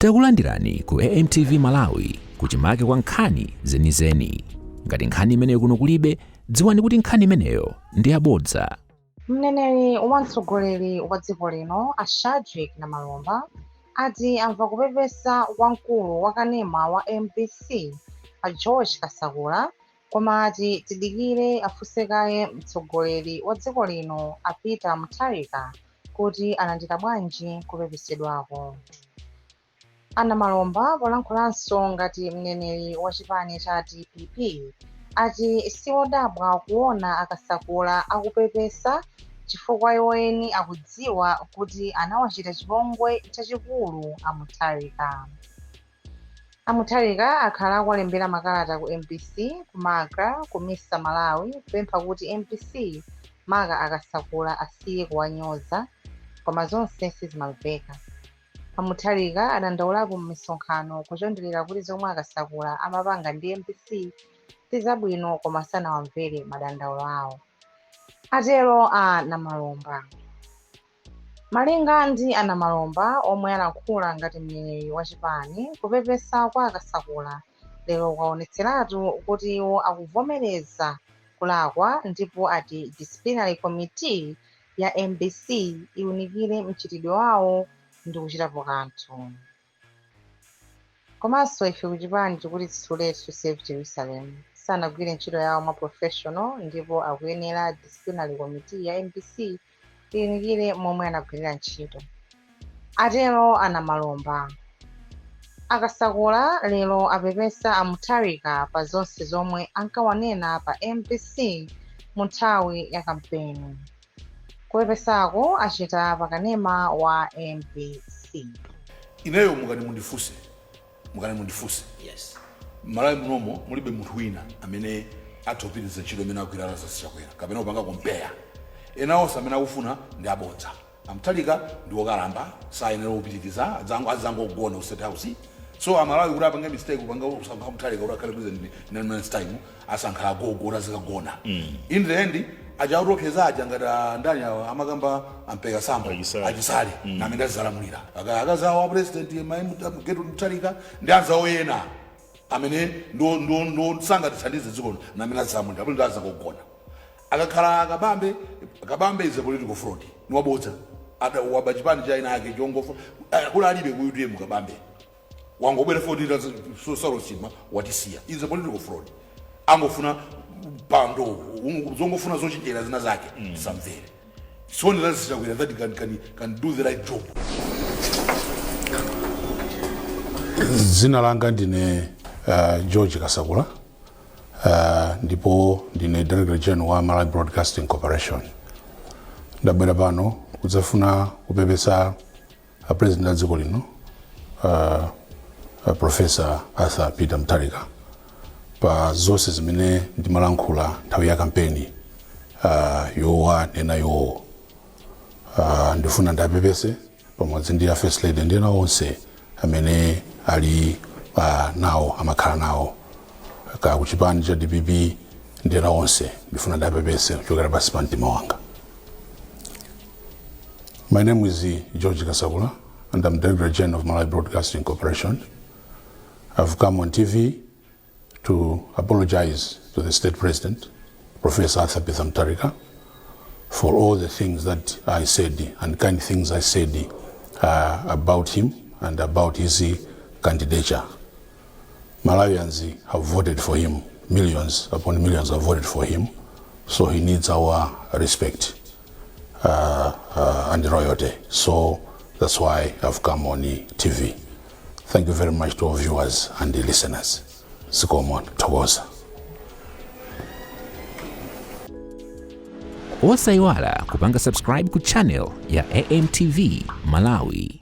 Takulandirani ku AMTV Malawi kuchimake kwa nkhani zenizeni. Ngati nkhani imeneyo kuno kulibe, dziwani kuti nkhani imeneyo ndi yabodza. Mneneri wa mtsogoleri wa dziko lino a Shadric Namalomba ati amva kupepesa kwa mkulu wa kanema wa mbc a George Kasakula koma ati tidikire afunse kaye mtsogoleri wa dziko lino a Peter Mutharika kuti alandira bwanji kupepesedwako. A Namalomba polankhulanso ngati mneneri wa chipani cha dpp ati siwodabwa kuona a Kasakula akupepesa chifukwa iwo eni akudziwa kuti anawachita chipongwe chachikulu a Mutharika. A Mutharika akhala akuwalembera makalata ku mbc, ku macra, ku misa Malawi kupempha kuti mbc maka a Kasakula asiye kuwanyoza koma zonse sizimamveka. A Mutharika adandaulapo m'misonkhano kuchonderera kuti zomwe a Kasakula amapanga ndi mbc sizabwino koma sanawamvere madandaulo awo, atero a Namalomba. Malinga ndi a Namalomba omwe alankhula ngati mneneri wa chipani, kupepesa kwa a Kasakula lero kwaonetseratu kuti iwo akuvomereza kulakwa ndipo ati disciplinary committee ya mbc iunikire mchitidwe wawo ndi kuchitapo kanthu. Komanso ife kuchipani tikuti it's too late to save Jerusalem. Sanagwire ntchito yawo mwa professional ndipo akuyenera disciplinary committee ya mbc iunikire momwe anagwirira ntchito, atero a Namalomba. A Kasakula lero apepesa a Mutharika pa zonse zomwe ankawanena pa mbc mu nthawi ya kampeni. Kupepesako achita pa kanema wa mbc. Ineyo mukati mundifunse, mukati mundifunse, Malawi munomo mulibe munthu wina amene atha kupitiriza ntchito imene agwira Lazarus Chakwera kapena kupanga compare. Ena onse amene akufuna ndi abodza. A Mutharika ndi wokalamba, sayenera kupitiriza, adzangogona ku State House. So Amalawi kuti apange mistake kupanga kusankha Mutharika kuti akhale president in 9 months time, asankha agogo kuti azikagona. In the end aja autopheza aja ngati ndani awa amakamba ampeka sambo. Achisale. Achisale namene azizalamulira akazi awo a president Gertrude Mutharika ndi anzawo ena amene ndo sangatithandize dziko namene azizalamulira apo ndi azakugona. Akakhala Kabambe, Kabambe is a political fraud, ni wabodza. Ada waba chipani cha ina ake chongofa kula alibe ku UTM. Kabambe wangobwera foti Saulos Chilima watisiya, is a political fraud. Angofuna pando, zongofuna zochenjera zina zake tisamvere. It's only Lazarus Chakwera that can do the right job. Dzina langa ndine George Kasakula, ndipo ndine Director General wa Malawi Broadcasting Corporation. Ndabwera pano kudzafuna kupepesa a president a dziko lino, Professor Arthur Peter Mutharika, pa zonse zimene ndimalankhula nthawi ya kampeni yowanena iwowo. Ndifuna ndapepese pamodzi ndi a First Lady ndi ena onse amene ali nawo, amakhala nawo ka kuchipani cha DPP ndi ena onse. Ndifuna ndapepese kuchokera pansi pa mtima wanga. My name is George Kasakula and I'm Director General of Malawi Broadcasting Corporation. I've come on TV to apologize to the state president, Professor Arthur Peter Mutharika, for all the things that I said and kind things I said about him and about his candidature. Malawians have voted for him, millions upon millions have voted for him, so he needs our respect and loyalty. So that's why I've come on the TV. Thank you very much to our viewers and the listeners. Zikomo, thokoza. Osayiwala kupanga subscribe ku channel ya AMTV Malawi.